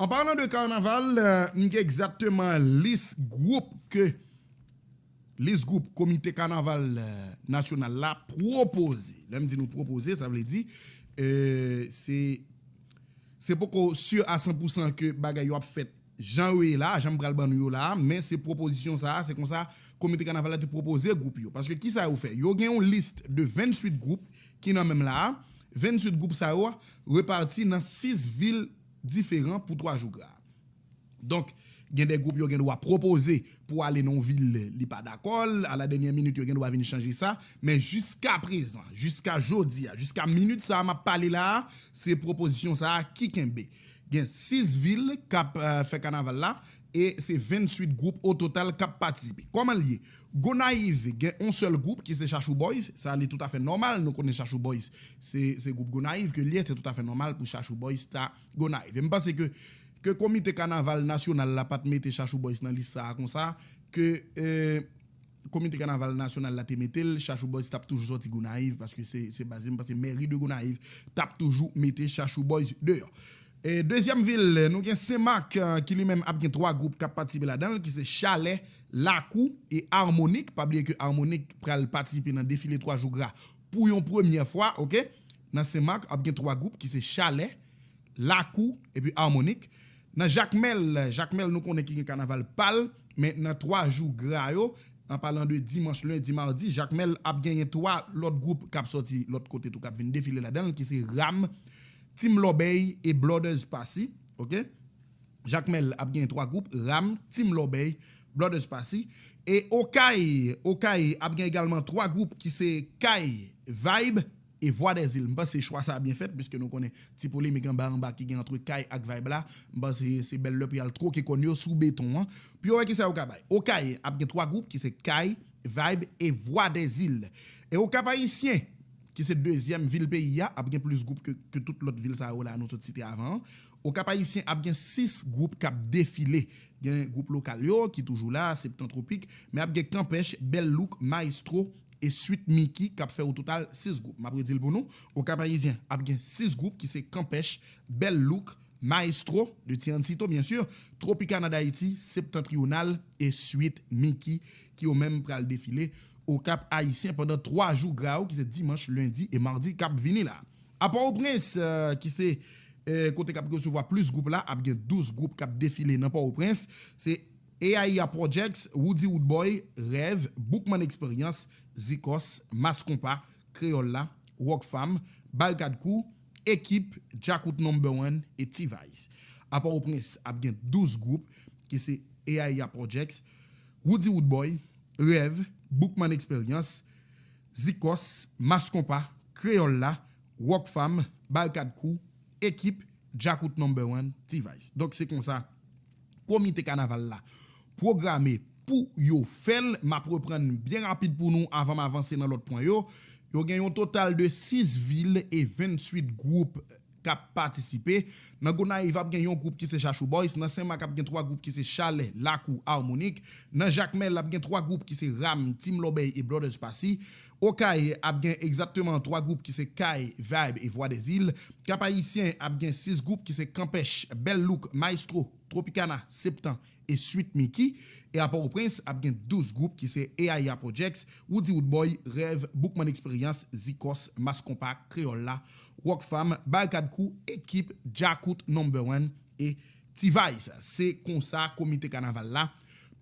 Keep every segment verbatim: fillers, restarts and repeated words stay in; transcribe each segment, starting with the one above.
An palan de kanaval, euh, m gen egzakteman lis gwoup ke lis gwoup Komite Kanaval, euh, Nasyonal la pwopoze. Lè m di nou pwopoze, sa vle di, euh, se, se poko si a san pou san ke bagay yo ap fèt jan yo ye la, jan m pral ban nou yo la, men se pwopozisyon sa a, se konsa Komite Kanaval la te pwopoze gwoup yo. Paske kisa yo fè? Yo gen yon lis de venntuit gwoup ki nan menm la a. Venntuit gwoup sa yo repati nan sis vil diferan pou twa jou gra. Donk, gen de gwoup yo gen dwa pwopoze pou ale nan yon vil li pa dakò, a la dènyè minit yo gen dwa vin chanje sa, men jiska prezan, jiska jodi a, jiska minit sa a m ap pale la a, se pwopozisyon sa a ki kenbe. Gen sis vil k ap, euh, fè kanaval la, e se venntuit gwoup o total k ap patisipe. Kòman l ye? Gonayiv gen yon sèl gwoup ki se Chachou Boys, sa li toutafè nòmal, nou konnen Chachou Boys se, se gwoup Gonayiv ke l ye, se toutafè nòmal pou Chachou Boys ta Gonayiv. E m panse ke, ke Komite Kanaval Nasyonal la pa t mete Chachou Boys nan lis sa a konsa, ke, euh, Komite Kanaval Nasyonal la te mete l, Chachou Boys t ap toujou sòti Gonayiv, paske se, se baz li, m panse mèri de Gonayiv t ap toujou mete Chachou Boys deyò. E dezyèm vil, nou gen Senmak, euh, ki li menm ap gen twa gwoup k ap patisipe ladan l, ki se Chalè, Lakou e Armonik. Pa bliye ke Armonik pral patisipe nan defile twa jou gra pou yon premyè fwa, oke? Nan Senmak, ap gen twa gwoup ki se Chalè, Lakou, epi Armonik. Nan Jakmèl, Jakmèl nou konnen ki gen kanaval pa l, men nan twa jou gra yo, an palan de dimanch, lendi, madi, Jakmèl ap genyen twa lòt gwoup k ap sòti lòt kote tou k ap vin defile ladan l, ki se Ram, Team Lòbèy e Blooders Passy, oke? Jakmèl ap genyen twa gwoup, Ram, Team Lòbèy, Blooders Passy. E Okay, Okay ap gen egalman twa gwoup ki se Kay, Vibe e Vwa dèzil. M panse chwa sa a byen fèt, piske nou konnen ti polemik anba anba ki gen antre Kay ak Vibe la. M panse se bèl lè pou y al twoke kòn yo sou beton an. Pou yo wè kisa yo ka bay. Okay ap gen twa gwoup ki se Kay, Vibe e Vwa dèzil. E Okap Ayisyen, ki se dezyèm vil peyi a, ap gen plis gwoup ke, ke tout lòt vil sa yo la nou sot site avan an. Okap Ayisyen ap gen sis gwoup k ap defile. Gen gwoup lokal yo ki toujou la, Septan Tropik, men ap gen Kanpèch, Bèl Louk, Maestro e Sweet Mickey k ap fè o total sis gwoup. M ap redi l pou nou, Okap Ayisyen ap gen sis gwoup ki se Kanpèch, Bèl Louk, Maestro de Tiancito, byen si, Tropicana d'Haïti, Septentrional e Sweet Mickey ki yo menm pral defile Okap Ayisyen pandan twa jou gra yo ki se dimanch, lendi e madi k ap vini la. A Pòtoprens, euh, ki se, euh, kote k ap resevwa plis gwoup la, ap gen douz gwoup k ap defile nan Pòtoprens. Se A I A Projects, Woody Woodboy, Rèv, Boukman Experience, Zikòs, Mas Konpa, Kreyòl la, Rockfam, Barikad Crew, Ekip, Djakout Number One e T-Vice. A Pòtoprens, ap gen douz gwoup ki se A I A Projects, Woody Woodboy, Rèv, Boukman Experience, Zikòs, Mas Konpa, Kreyòl la, Rockfam, Barikad Crew, Ekip, Djakout Number One, T-Vice. Donk, se konsa Komite Kanaval la pwograme pou yo fè l. M ap reprann byen rapid pou nou avan m avanse nan lòt pwen yo. Yo gen yon total de sis vil e venntuit gwoup k ap patisipe. Nan Gonayiv ap gen yon gwoup ki se Chachou Boys, nan Senmak ap gen twa gwoup ki se Chalè, Lakou, Armonik, nan Jakmèl ap gen twa gwoup ki se Ram, Team Lòbèy e Blooders Passy, Okay ap gen egzakteman twa gwoup ki se Kay, Vibe e Vwa dèzil, Kap Ayisyen ap gen sis gwoup ki se Kanpèch, Bèl Louk, Maestro, Tropicana, Septan e Sweet Mickey. E a Pòtoprens ap gen douz gwoup ki se A I A Projects, Woody Woodboy, Rèv, Boukman Experience, Zikòs, Mas Konpa, Kreyòl la, Rockfam, Barikad Crew, Ekip, Djakout, Number One e T-Vice. Se konsa Komite Kanaval la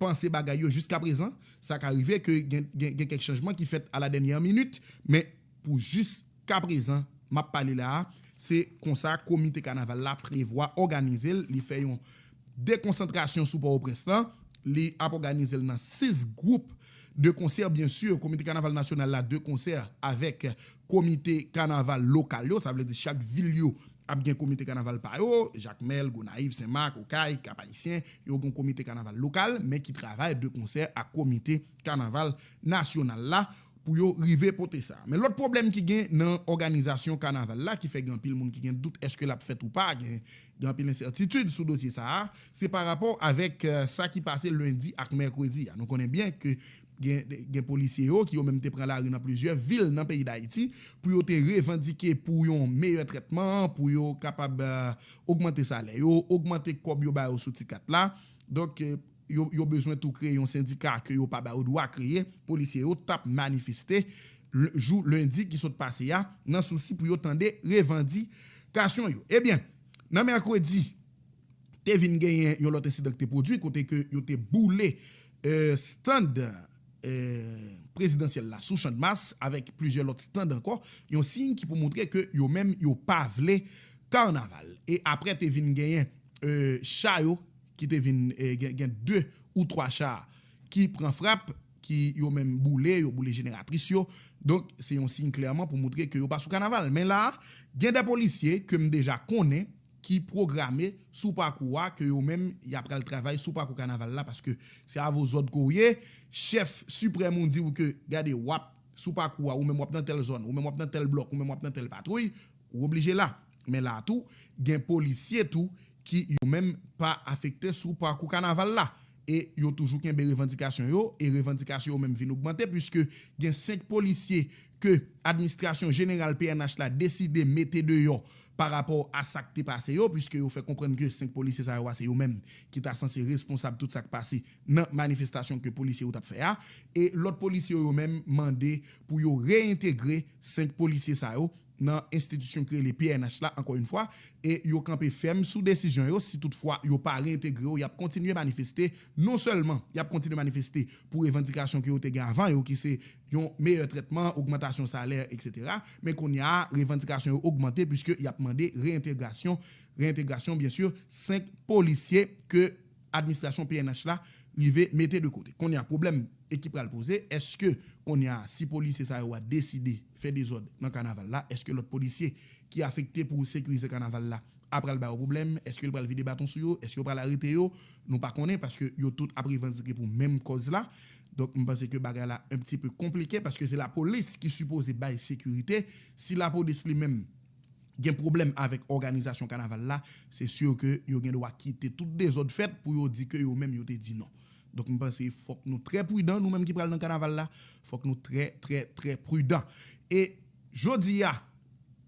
panse bagay yo jiska prezan. Sa ka rive ke gen, gen, gen kèk chanjman ki fèt a la dènyè minit, men pou jiska prezan, m ap pale la a, se konsa Komite Kanaval la prevwa òganize l. Li fè yon dekonsantrasyon sou Pòtoprens lan. Li ap òganize l nan sis gwoup de konsè, byen si, Komite Kanaval Nasyonal la de konsè avèk komite kanaval lokal yo, sa vle di chak vil yo ap gen komite kanaval pa yo, Jakmèl, Gonayiv, Senmak, Okay, Kap Ayisyen, yo gen komite kanaval lokal, men ki travay de konsè ak komite kanaval nasyonal la. pou yo rive pote sa. Men lòt pwoblèm ki gen nan òganizasyon kanaval la, ki fè gen anpil moun ki gen dout èske l ap fèt ou pa, gen, gen anpil ensètitid sou dosye sa a, se pa rapò avèk, eh, sa ki pase lendi ak mèkredi a. Nou konnen byen ke gen, gen polisye yo ki yo menm te pran lari nan plizyè vil nan peyi Dayiti pou yo te revandike pou yon meyè trètman, pou yo kapab, eh, ogmante salè yo, ogmante kòb yo ba yo sou ti kat la. Donk, eh, yo, yo bezwen tou kreye yon sendika ke yo pa ba yo dwa kreye, polisye yo t ap manifeste l-, jou lendi ki sot pase a, nan sousi pou yo tande revandikasyon yo. Ebyen, nan mèkredi, te vin genyen yon lòt ensidan ki te pwodui, kote ke yo te boule, eh, stand, eh, prezidansyèl la sou Channmas, avèk plizyè lòt stand ankò, yon siy ki pou montre ke yo menm yo pa vle kanaval. E apre te vin genyen, eh, cha yo ki te vin, eh, gen, gen de ou twa cha ki pran frap, ki yo menm boule, yo boule jeneratris yo. Donk, se yon siy klèman pou montre ke yo pa sou kanaval. Men la, gen de polisye ke m deja konnen ki pwograme sou pakou a, ke yo menm y ap pral travay sou pakou kanaval la, paske se a vo zòd ke w ye, chèf siprèm ou di w ke, gade, w ap sou pakou a, ou menm w ap nan tèl zòn, ou menm w ap nan tèl blòk, ou menm w ap nan tèl patwouy, ou oblije la. Men la tou, gen polisye tou ki yo menm pa afekte sou pakou kanaval la. E yo toujou kenbe revandikasyon yo, e revandikasyon yo menm vin ogmante, piske gen senk polisye ke administrasyon jeneral P N H la deside mete deyò pa rapò a sa k te pase yo, piske yo fè konprann ke senk polisye sa yo a se yo menm ki ta sanse responsab tout sa k pase nan manifestasyon ke polisye yo t ap fè a. E lòt polisye yo menm mande pou yo reyentegre senk polisye sa yo nan enstitisyon ki rele P N H la, ankò yon fwa, e yo kanpe fèm sou desizyon yo. Si toutfwa yo pa reyentegre yo, y ap kontinye manifeste. Non sèlman y ap kontinye manifeste pou revandikasyon ke yo te gen avan yo, ki se yon meyè trètman, ogmantasyon salè, etsetera. Men kounye a, revandikasyon yo ogmante, piske y ap mande reyentegrasyon, reyentegrasyon, byen si, senk polisye ke administrasyon P N H la rive mete de kote. Kounye a, pwoblèm e ki pral poze, èske kounye a, si polisye sa yo a deside fè dezòd nan kanaval la, èske lòt polisye ki afekte pou sekirize kanaval la a pral ba yo pwoblèm? Èske l pral vide baton sou yo? Èske yo pral arete yo? Nou pa konnen, paske yo tout ap revandike pou menm kòz la. Donk, m panse ke bagay la un petit peu konplike, paske se lapolis ki sipoze bay sekirite. Si lapolis li menm gen pwoblèm avèk òganizasyon kanaval la, se si ke yo gen dwa kite tout dezòd fèt pou yo di ke yo menm yo te di non. Donk, m panse fòk nou trè pridan, nou menm ki pral nan kanaval la, fòk nou trè, trè, trè pridan. E jodi a,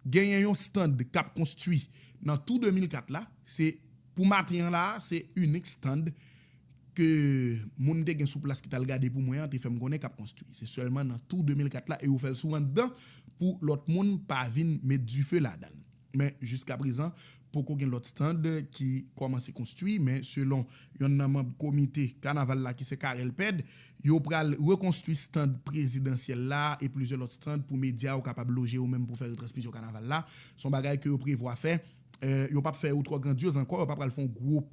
genyen yon stand k ap konstwi nan tou de mil kat la, se pou maten an la, se inik stand ke moun te gen sou plas ki t al gade pou mwen an te fè m konnen k ap konstwi. Se sèlman nan tou de mil kat la, e yo fè l sou anndan pou lòt moun pa vin met dife ladan l. Men jiska prezan, poko gen lòt stand ki kòmanse konstwi, men selon yonn nan manm komite kanaval la ki se Carel Ped, yo pral rekonstwi stand prezidansyèl la e plizyè lòt stand pou medya yo kapab loje yo menm pou fè retransmisyon kanaval la. Se yon bagay ke yo prevwa fè. Eh, yo p ap fè yo twò grandyoz ankò, yo pa pral fè yon gwo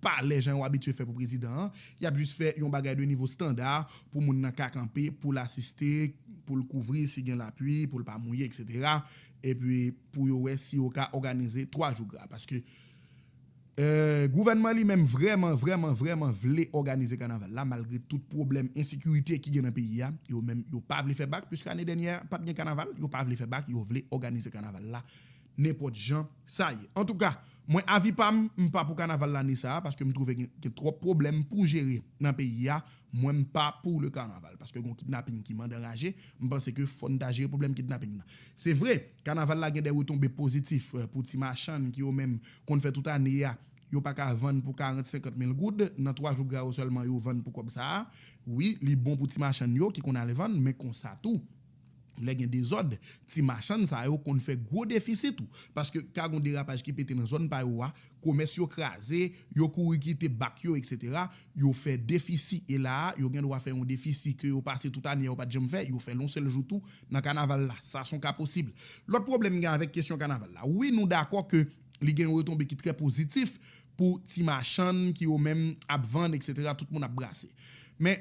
palè jan yo abitye fè pou prezidan an. Y ap jis fè yon bagay de nivo estanda pou moun nan ka kanpe, pou l asiste, pou l kouvri si gen lapli, pou l pa mouye, etsetera. Epi pou yo wè si yo ka òganize twa jou gra. Paske, eh, gouvènman li menm vrèman, vrèman, vrèman vle òganize kanaval la, malgre tout pwoblèm ensekirite ki gen nan peyi a. Yo menm, yo pa vle fè bak, piske ane dènyè, pa t gen kanaval, yo pa vle fè bak, yo vle òganize kanaval la nenpòt jan sa ye. Antouka, mwen, avi pa m, m pa pou kanaval lane sa a, paske m twouve gen, gen twòp pwoblèm pou jere nan peyi a. Mwen, m pa pou le kanaval, paske gon kidnaping ki mande anraje, m panse ke fò n ta jere pwoblèm kidnaping nan. Se vre, kanaval la gen de retonbe pozitif, eh, pou ti machann ki yo menm konn fè tout ane a, yo pa ka vann pou karant, senkant mil goud, nan twa jou gra yo sèlman yo vann pou kòb sa a. Wi, li bon pou ti machann yo ki konn al vann, men konsa tou, lè gen dezòd, ti machann sa yo konn fè gwo defisi tou. Paske ka gon derapaj ki pete nan zòn pa yo a, komès yo kraze, yo kouri kite bak yo, etsetera. Yo fè defisi. E la a, yo gen dwa fè yon defisi ke yo pase tout ane a, yo pa t janm fè, yo fè l yon sèl jou tou nan kanaval la. Sa se yon ka posib. Lòt pwoblèm gen avèk kesyon kanaval la. Wi, nou dakò ke li gen yon retonbe ki trè pozitif pou ti machann ki yo menm ap vann, etsetera, tout moun ap brase. Men,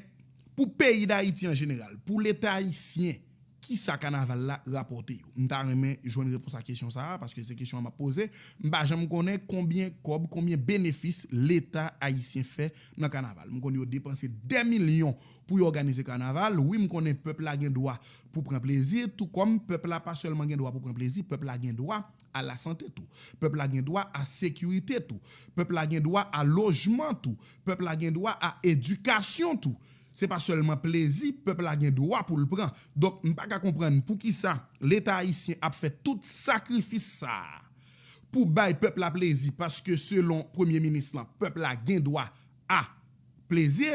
pou peyi Dayiti an jeneral, pou Leta ayisyen, Kisa kanaval la rapòte yo? M ta renmen jwenn repons a kesyon sa a, paske se kesyon an m ap poze. M pa janm konnen konbyen kòb, konbyen benefis Leta ayisyen fè nan kanaval. M konnen yo depanse dè milyon pou yo òganize kanaval. Wi, m konnen pèp la gen dwa pou pran plezi, tou kòm pèp la pa sèlman gen dwa pou pran plezi, pèp la gen dwa a lasante tou. Pèp la gen dwa a sekirite tou. Pèp la gen dwa a lojman tou. Pèp la gen dwa a edikasyon tou. Se pa sèlman plezi, pèp la gen dwa pou l pran. Donk, m pa ka konprann poukisa Leta ayisyen ap fè tout sakrifis sa a pou bay pèp la plezi, paske selon premye minis lan, pèp la gen dwa a plezi,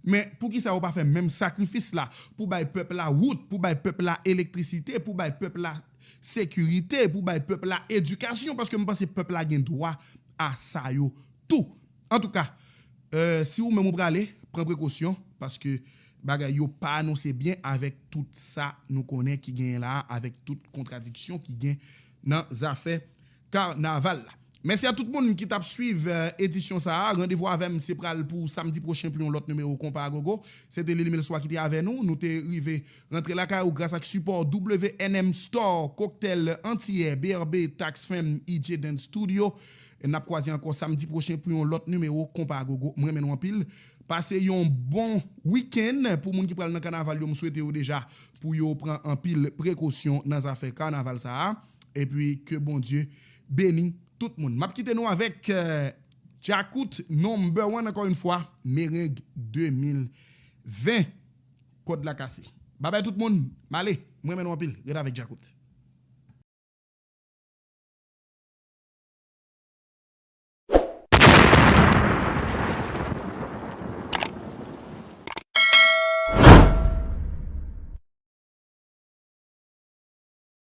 men poukisa yo pa fè menm sakrifis la pou bay pèp la wout, pou bay pèp la elektrisite, pou bay pèp la sekirite, pou bay pèp la edikasyon, paske m panse pèp la gen dwa a sa yo tou. Antouka, euh, si ou menm ou prale, pran prekosyon, paske bagay yo pa anonse byen avèk tout sa nou konnen ki genyen la a, avèk tout kontradiksyon ki gen nan zafè kanaval la. Mèsi a tout moun ki t ap swiv, euh, edisyon sa a. Randevou avè m se pral pou samdi pwochen pou yon lòt nimewo Konpa Agogo. Se te Lil Milswa ki te avè nou. Nou te rive rantre lakay ou gras ak sipò W N M Store, Cocktail Antiyè, B R B, Tax Fam, E J Dance Studio. E n ap kwaze ankò samdi pwochen pou yon lòt nimewo Konpa Agogo. M renmen nou anpil. Pase yon bon wikenn. Pou moun ki pral nan kanaval yo, m swete yo deja pou yo pran anpil prekosyon nan zafè kanaval sa a. Epi ke Bondye beni tout moun. M ap kite nou avèk, euh, Djakout number one, ankò yon fwa, mereng de mil ven, kòd la kase. Babay tout moun, m ale, m renmen nou anpil, ret avèk Djakout.